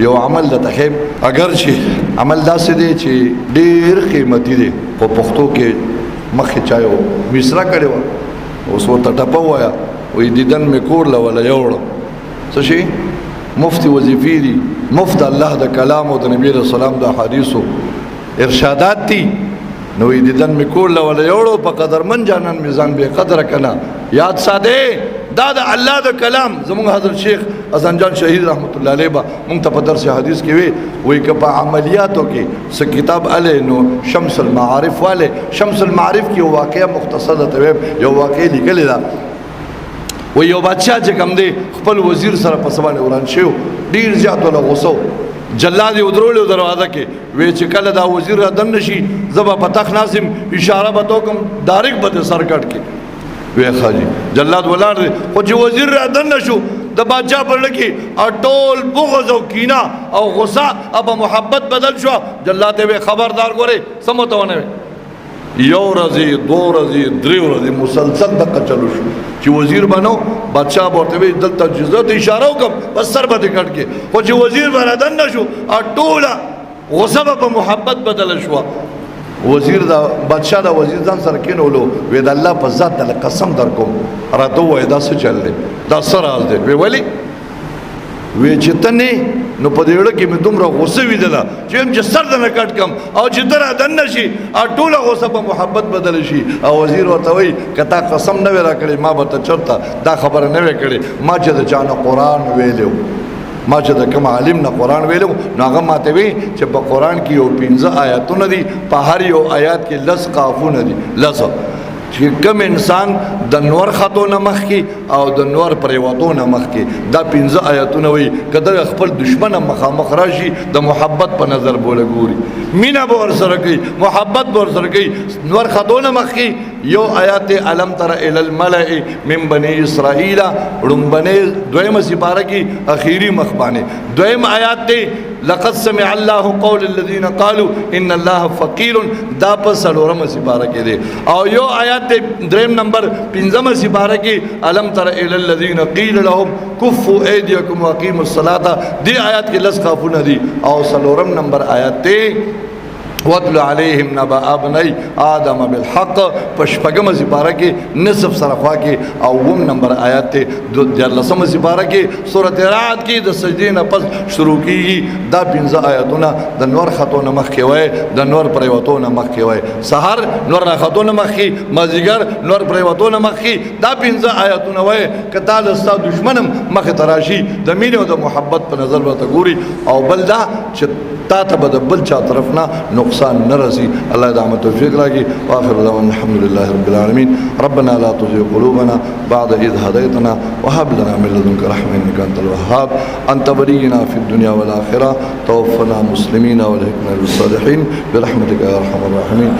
یو عمل د تخیم، اگر چې عمل داسې دی چې ډیر قیمتي دی، خو پښتو کې مخې چا یو مصره کړې وه، اوس ورته ټپه ووایه. وایي دیدن مې کور له وله یوړم. څه شي مفتي وظیفې دي، مفت الله د کلام او د نبي علیه السلام د احادیثو ارشادات دي. نو وایي دیدن مې کور له وله یوړو، په قدرمن جانان مې ځان بې قدره کنه. یاد ساده، دا د الله د کلام. زمونږ حضرت شیخ حسن جان شهید رحمت الله علیه به مونږ ته په درس حدیث کې وی، وی که په عملیاتو کې څه کتاب الی نو شمس المعارف والے. شمس المعارف کې یو واقعه مختصره ته وایم، یو واقعه لیکلې ده. و یو بادشاه چې کوم دی خپل وزیر سره په څه باندې وران شو، ډېر زیات وله غوسه و. جلاد یې ودرولو دروازه کې، وی چې کله دا وزیر را دننه شي زه به په تخت ناست یم، اشاره به ته وکړم، ډایرکټ به دې سر کټ کړي. وی ښه جي، جلاد ولاړ دی، خو چې وزیر را دننه شو د بادشاه په زړه کې ټول بغض او کینه او غصه او محبت بدل شو. جلاد ته وی خبردار ګورې، څه مو ته ونه وی. یو ورځې، دوه ورځې، درې ورځې مسلسل دقه چلو شو چې وزیر به نو بادشاه به ورته وی دلته چې زه ته اشاره وکړم بس سر به دې کټ کړې. خو چې وزیر به را دننه شو ټوله غصه به په محبت بدله شوه. وزیر دا بادشاه دا وزیر ځان سره کېنولو، وی د الله په ذات د قسم در کوم، راته ووایه دا څه چل دی، دا څه راز دی؟ وی ولې؟ وی چې ته نه نو په دې زړه کې مې دومره غصه ویدله چې وایم چې سر درنه کټ کړم، او چې ته را دننه شي او ټوله غصه په محبت بدله شي. او وزیر ورته وایي که تا قسم نه وی راکړی ما به ته چېرته دا خبره نه وی کړې. ما چې د چا نه قرآن ویلی و، ما چې د کوم عالم نه قرآن ویلی و، نو هغه ما ته وی چې په قرآن کې یو 5 آیاتونه دي، په هر یو آیات کې 10 قافونه دي، 10. چې کوم انسان د نور خطو نه مخکې او د نور پریوتو نه مخکې دا 5 آیاتونه وایي، که دغه خپل دشمن هم مخامخ راشي د محبت په نظر به ورله ګوري، مینه به ورسره کوي، محبت به ورسره کوي. نور خطو نه مخکې یو آیات دی، الم تر الی الملأ من بني اسرائیل، ړومبنې دویمه سپاره کې اخیری مخ باندې دویم آیات دی، لقد سمع الله قول الذين قالوا ان الله فقير، دا په څلورمه سپاره کې دی. او یو آیات دی دریم نمبر پنځمه سپاره کې، الم تر الی الذين قيل لهم كفوا ايديكم واقيموا الصلاه، دی آیات کې 10 قافونه دي. او څلورم نمبر آیات دی، واتل عليهم نبأ ابني آدم بالحق، په شپږمه سپاره کې نصف سره خوا کې. او اووم نمبر آیات دی دیارلسمه سپاره کې سورة رعد کې د سجدې نه پس شروع کیږي. دا 5 آیاتونه د نور خطو نه مخکې وای، د نور پریوتو نه مخکې وای، سهار نور خطو نه مخکې، مازدیګر نور پریوتو نه مخکې، دا 5 آیاتونه وای که تا له ستا دښمن هم مخې ته راشي د مینې او د محبت په نظر ورته ګوري. او بل دا چې تا ته به د بل چا طرف نه نقصان نه رسی. الله دې عمل توفیق راکړي. واخر دعوانا الحمد لله رب العالمين. ربنا لا تزغ قلوبنا بعد إذ هديتنا وهب لنا من لدنك رحمة إنك أنت الوهاب. أنت ولينا في الدنيا والآخرة، توفنا مسلمين والحقنا بالصالحين برحمتك يا أرحم الراحمين.